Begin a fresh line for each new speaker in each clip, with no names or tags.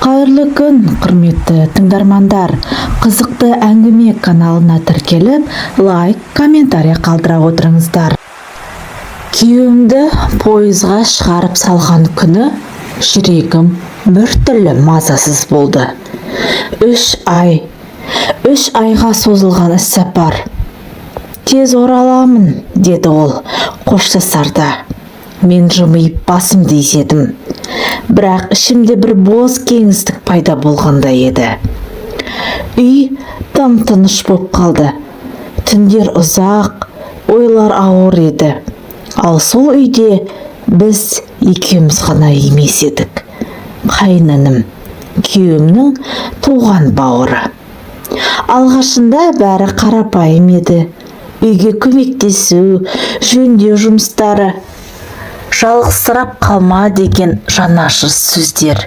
Қайырлы күн, құрметті тыңдармандар! Қызықты әңгіме каналына тіркеліп, лайк, комментарий қалдыра отырыңыздар. Күйеуімді пойызға шығарып салған күні жүрегім біртүрлі мазасыз болды. 3 ай, 3 айға созылған іссапар. «Тез ораламын», – деді ол қоштасарда. Мен жымиып басымды изедім. Бірақ ішімде бір бос кеңістік пайда болғандай еді. Үй тым тыныш боп қалды. Түндер ұзақ, ойлар ауыр еді. Ал сол үйде біз екеуміз ғана емес едік. Қайын, күйеуімнің туған бауыры. Алғашында бәрі қарапайым еді. Үйге көмектесу, жөндеу жұмыстары, жалғызсырап қалма деген жанашыр сөздер.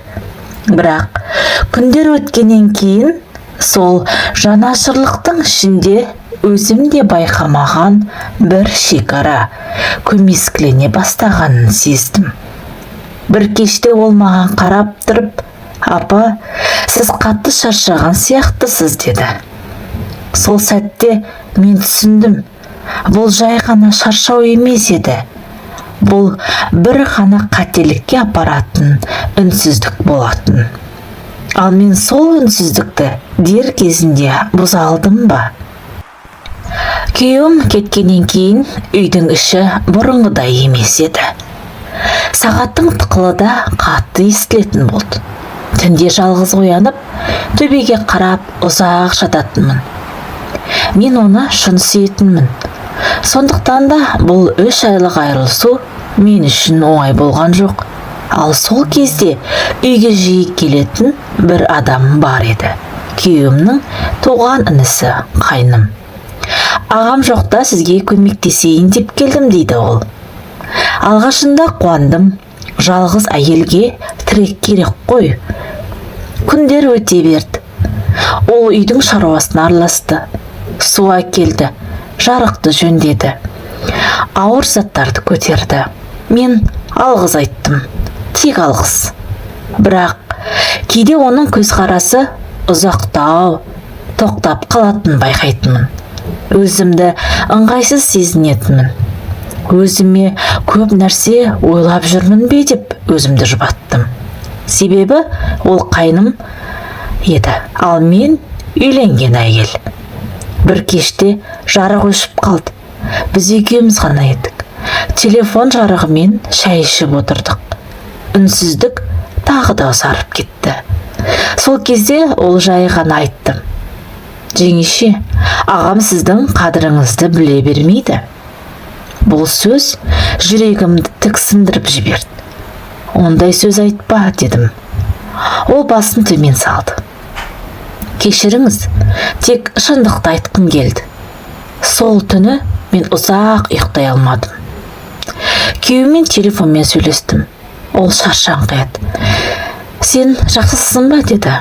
Бірақ күндер өткеннен кейін сол жанашырлықтың ішінде өзім де байқамаған бір шекара көмескілене бастағанын сездім. Бір кеште ол маған қарап тұрып: «Апа, сіз қатты шаршаған сияқтысыз», – деді. Сол сәтте мен түсіндім: бұл жай ғана шаршау емес еді, бұл бір ғана қателікке апаратын үнсіздік болатын. Ал мен сол үнсіздікті дер кезінде бұза алдым ба? Күйеуім кеткеннен кейін үйдің іші бұрынғыдай емес еді. Сағаттың тықылы да қатты естілетін болды. Түнде жалғыз оянып, төбеге қарап ұзақ жататынмын. Мен оны шын сүйетінмін. Сондықтан да бұл 3 айлық айырылысу мен үшін оңай болған жоқ. Ал сол кезде үйге жиі келетін бір адам бар еді: күйеуімнің туған інісі, қайным. «Ағам жоқта сізге көмектесейін деп келдім», – дейді ол. Алғашында қуандым, жалғыз әйелге тірек керек қой. Күндер өте берді. Ол үйдің шаруасына араласты: су әкелді, жарықты жөндеді, ауыр заттарды көтерді. Мен алғыс айттым, тек алғыс. Бірақ кейде оның көзқарасы ұзақтау тоқтап қалатынын байқайтынмын. Өзімді ыңғайсыз сезінетінмін. Өзіме көп нәрсе ойлап жүрмін бе деп өзімді жұбаттым. Себебі ол қайным еді, ал мен үйленген әйел. Бір кеште жарық өшіп қалды. Біз екеуміз ғана едік. Телефон жарығымен шай ішіп отырдық. Үнсіздік тағы да ұзарып кетті. Сол кезде ол жай ғана айтты: «Жеңеше, ағам сіздің қадіріңізді біле бермейді». Бұл сөз жүрегімді тіксіндіріп жіберді. «Ондай сөз айтпа», – дедім. Ол басын төмен салды. «Кешіріңіз, тек шындықты айтқым келді». Сол түні мен ұзақ ұйықтай алмадым. Күйеуіммен телефонмен сөйлестім. Ол шаршаңқы еді. «Сен жақсысың ба?» – деді.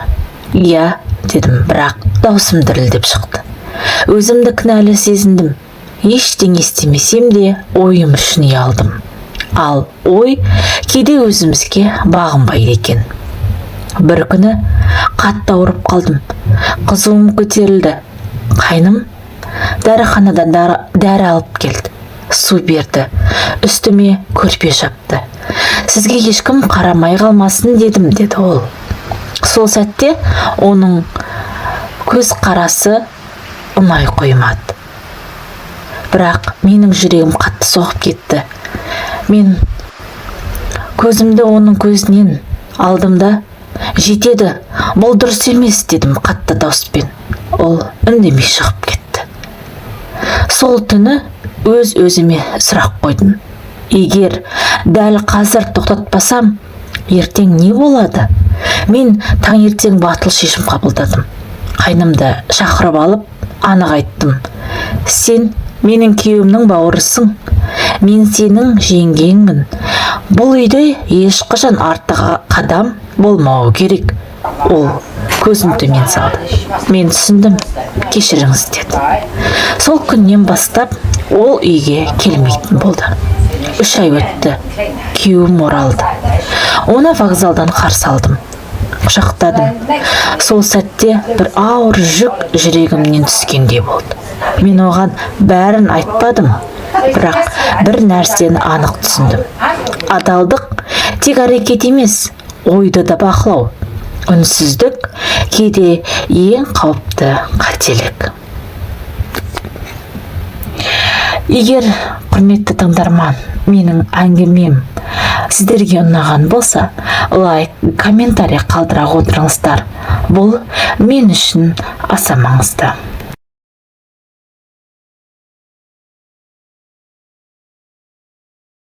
«Иә», – дедім, бірақ даусым дірілдеп шықты. Өзімді кінәлі сезіндім. Ештеңе істемесем де, ойым үшін ұялдым. Ал ой кейде өзімізге бағынбайды екен. Бір күні қатты ауырып қалдым. Қызуым көтерілді. Қайным дәріханадан дәрі алып келді, су берді, үстіме көрпе жапты. «Сізге ешкім қарамай қалмасын дедім», – деді ол. Сол сәтте оның көз қарасы ұнай қоймады, бірақ менің жүрегім қатты соғып кетті. Мен көзімді оның көзінен алдым да: «Жетеді, бұл дұрыс емес», – дедім қатты дауыспен. Ол үндемей шығып кетті. Сол түні өз өзіме сұрақ қойдым: егер дәл қазір тоқтатпасам, ертең не болады? Мен таңертең батыл шешім қабылдадым. Қайнымды шақырып алып, анық айттым: «Сен менің күйеуімнің бауырысың, мен сенің жеңгеңмін. Бұл үйде ешқашан артық қадам болмауы керек». Ол көзін төмен салды. «Мен түсіндім, кешіріңіз», – деді. Сол күннен бастап ол үйге келмейтін болды. 3 ай өтті. Күйеуім оралды. Оны вокзалдан қарсы алдым. Құшақтадым. Сол сәтте бір ауыр жүк жүрегімнен түскендей болды. Мен оған бәрін айтпадым, бірақ бір нәрсені анық түсіндім: адалдық тек әрекет емес, ойды да бақылау. Үнсіздік кейде ең қауіпті қателік. Егер, құрметті тыңдарман, менің әңгімем сіздерге ұнаған болса, лайк, комментарий қалдыра отырыңыздар. Бұл мен үшін аса маңызды.